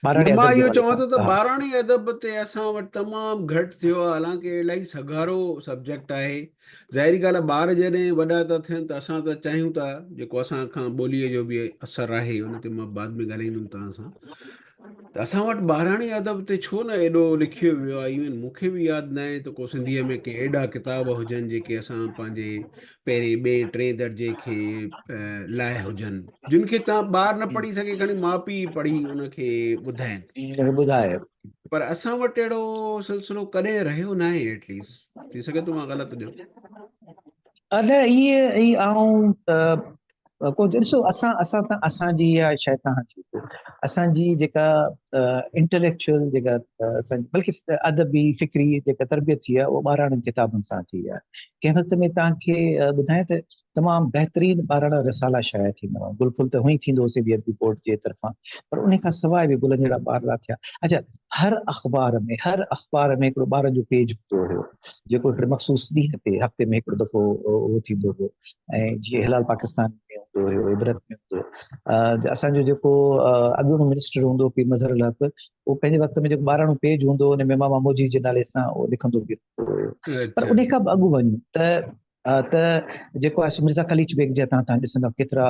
ٻاراڻي نه مان ادب جي اهو حوالي چوان سان ٿو ته ها. ٻاراڻي ادب تي اسان وٽ تمام گهٽ ٿيو آهي حالانڪه الاهي سگهارو سبجيڪٽ آهي. ظاهري ڳالهه آهي ٻار جڏهن وڏا ٿا ٿين ته اسان ته چاهيون ٿا جيڪو اسان کان ٻوليء جو به اثر آهي ان تي مان بعد ۾ ڳالهائيندم توهان سان ته اسان وٽ ٻاراڻي ادب تي ڇو نه ايڏو لکيو ويو آهي ايون مون کي به ياد ناهي ته ڪو سنڌيء ۾ ڪي ايڏا ڪتاب هجن جيڪي اسان پنهنجي پهرين ٻئين ٽئين درجي کي لاء هجن جن کي تان ٻار نه پڙهي سگهي کڻي ماء پيء پڙهي ان کي ٻڌائين ٻڌائي پر اسان وٽ اهڙو سلسلو ڪڏهن رهيو ناهي ايٽ ليسٽ ٿي سگهي ٿو مان غلط هجان. نه ائين ئي آئون ڪو ڏسو اسان اسان ته اسان جي يا شايد توهان جي اسان جي جيڪا انٽليڪچوئل جيڪا اسان بلڪه ادبي فڪري جيڪا تربيت ٿي آهي اها ٻاراڻن ڪتابن سان ٿي آهي. ڪنهن وقت ۾ توهان کي ٻڌايان ته تمام بهترين ٻاراڻا رسالا شايع ٿيندا هئا. گل ڦل ته هونئن ئي ٿيندو هو سنڌي ادبي بورڊ جي طرفان پر ان کان سواء به گلن جهڙا ٻارڙا ٿيا. اڇا هر اخبار ۾ هر اخبار ۾ هڪڙو ٻارن جو پيج هوندو هيو جيڪو هڪڙي مخصوص ڏينهن تي هفتي ۾ هڪڙو دفعو اهو ٿيندو هو ۽ جيئن هلال پاڪستان ۾ هوندو هيو عبرت ۾ هوندو هو. اسان جو جيڪو اڳوڻو منسٽر هوندو هو پير مظهر الحق اهو پنهنجي وقت ۾ جيڪو ٻاراڻو پيج هوندو هو ان ۾ ماما موجي جي نالي سان اهو لکندو به هيو. پر ان کان به اڳ وڃون ته ته جيڪو آهي سو مرزا قليچ بيگ جا تان ڏسندا ڪيترا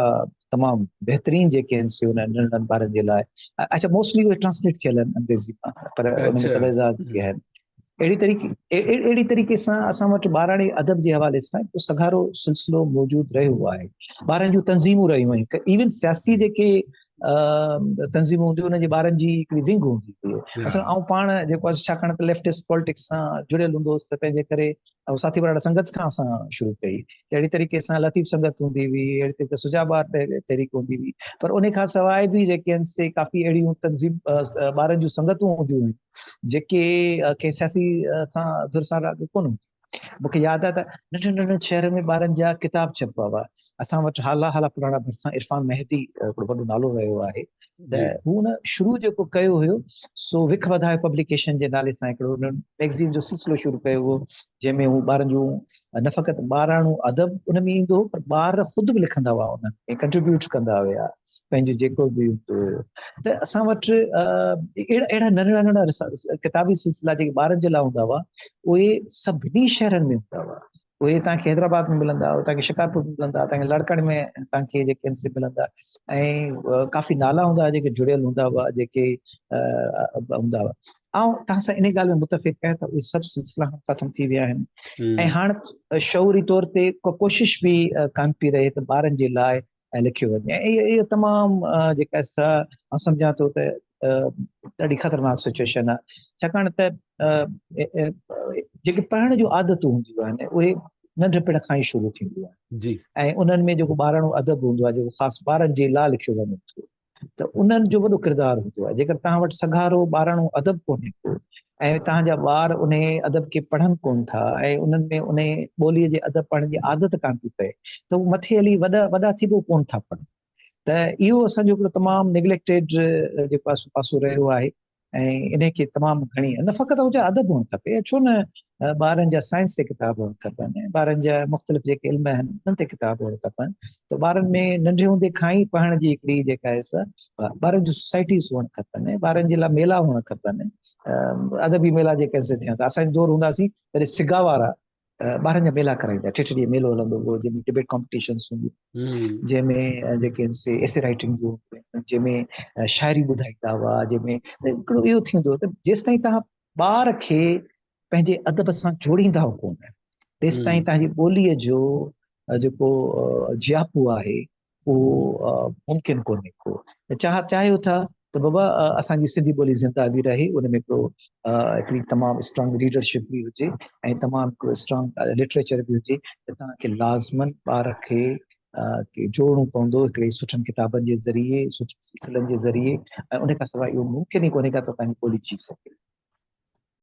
تمام بهترين جيڪي آهن سي انهن ننڍن ٻارن جي لاء اچھا موسٽلي اهي ٽرانسليٽ ٿيل آهن انگريزي مان پر ان ۾ طبعزاد به آهن. اهڙي طريقي اهڙي طريقي سان اسان وٽ ٻاراڻي ادب جي حوالي سان هڪ سگهارو سلسلو موجود رهيو آهي. ٻارن جون تنظيمون رهيون آهن ايون سياسي جيڪي تنظيمون هونديون انهن جي ٻارن جي هڪڙي ونگ هوندي هئي. اصل آئون پاڻ جيڪو آهي ڇاڪاڻ ته ليفٽسٽ پالٽڪس سان جڙيل هوندو هوس ته تنهن جي ڪري ۽ ساٿي ٻارڙا سنگت کان اسان شروع ڪئي. اهڙي طريقي سان لطيف سنگت هوندي هئي، اهڙي طريقي سجا ٻار تحريڪ هوندي هئي، پر ان کان سواء به جيڪي آهن سي ڪافي اهڙيون تنظيم ٻارن جون سنگتون هونديون هيون جيڪي ڪنهن سياسي سان ڌر سان لاڳو ڪونه هونديون. مون کي ياد آهي ته ننڍن ننڍن شهرن ۾ ٻارن جا ڪتاب ڇپبا هئا. اسان وٽ هالا هالا پراڻا ڀرسان عرفان مهدي هڪڙو وڏو نالو رهيو آهي ته هو ان شروع جيڪو ڪيو هيو سو وک وڌايو پبليڪيشن جي نالي سان هڪڙو هن ميگزين جو سلسلو شروع ڪيو هو جنهن ۾ هو ٻارن جون نه فقط ٻاراڻو ادب ان ۾ ايندو هو پر ٻار خود به لکندا هئا انهن ۾ ڪنٽريبيوٽ ڪندا هيا پنهنجو جيڪو به هوندو هيو ته اسان وٽ اهڙا اهڙا ننڍڙا ننڍڙا ڪتابي سلسلا جيڪي ٻارن جي لاء هوندا هئا اهي سڀني شهرن ۾ هوندا هئا. اهي توهان کي حيدرآباد ۾ ملندا، اهي توهان کي شڪارپور ۾ ملندا، توهان کي لاڙڪاڻي ۾ توهان کي جيڪي آهن سي ملندا ۽ ڪافي نالا هوندا هئا جيڪي جڙيل هوندا هئا جيڪي هوندا هئا. آئون توهان سان ان ڳالهه ۾ متفق آهيان ته اهي سڀ سلسلا هاڻ ختم ٿي ويا آهن ۽ هاڻ شعوري طور تي ڪو ڪوشش به ڪانه پئي رهي ته ٻارن جي لاء لکيو وڃي ۽ اهو تمام جيڪا سا آئون سمجهان ٿو ته ڏاڍي خطرناڪ سچويشن آهي ڇاڪاڻ ته جيڪي پڙهڻ جون عادتون هونديون آهن اهي ننڍپڻ کان ئي شروع ٿينديون آهن جي ۽ انهن ۾ جيڪو ٻاراڻو ادب هوندو آهي جيڪو خاص ٻارن جي لاء لکيو وڃي ٿو ته انهن جو وڏو ڪردار هوندو آهي. جيڪر توهان وٽ سگهارو ٻاراڻو ادب ڪونهي ڪو ۽ توهان جا ٻار انهي ادب کي پڙهن ڪونه ٿا ۽ انهن ۾ انهي ٻوليء جي ادب پڙهڻ جي عادت ڪانه ٿي پئي ته هو مٿي هلي وڏا وڏا ٿي به ڪونه ٿا پڙهن ته اهو اسان جو هڪڙو تمام نيگليڪٽيڊ جيڪو آهي سو پاسو رهيو آهي ۽ انهي کي تمام گهڻي نه فقط هجي ادب هئڻ کپي ڇو نه ٻارن جا سائنس تي ڪتاب هئڻ کپن ٻارن جا مختلف جيڪي علم آهن انهن تي ڪتاب هئڻ کپن ته ٻارن ۾ ننڍي هوندي کان ئي پڙهڻ جي هڪڙي جيڪا آهي سا ٻارن جون سوسائٽيز هئڻ کپن ٻارن جي لاء ميلا هئڻ کپن ادبي ميلا جيڪي سي ٿين ٿا اسان دور هونداسين تڏهن سگا وارا ٻارن جا ميلا ڪرائيندا ٽي ٽي ڏينهن ميلو هلندو هو جنهن ۾ ڊبيٽ ڪامپٽيشنس هونديون جنهن ۾ جيڪي آهن سي ايسي رائٽنگ جون جنهن ۾ شاعري ٻڌائيندا هئا جنهن ۾ هڪڙو اهو ٿيندو ته جيستائين توهان ٻار کي پنهنجي ادب سان جوڙيندا ڪونه تيستائين توهان جي ٻوليء جو جيڪو جياپو آهي اهو ممڪن ڪونهي ڪو. چاهيو ٿا ته بابا اسان جي سنڌي ٻولي زنده به رهي ان ۾ هڪڙو هڪڙي تمام اسٽرانگ ليڊرشپ به هجي ۽ تمام هڪڙو اسٽرانگ لٽريچر به هجي ته توهان کي لازمن ٻار کي جوڙڻو پوندو هڪڙي سٺن ڪتابن جي ذريعي سٺن سلسلن جي ذريعي ۽ ان کان سواء اهو ممڪن ئي ڪونهي ڪا ته توهان جي ٻولي جي سگهي.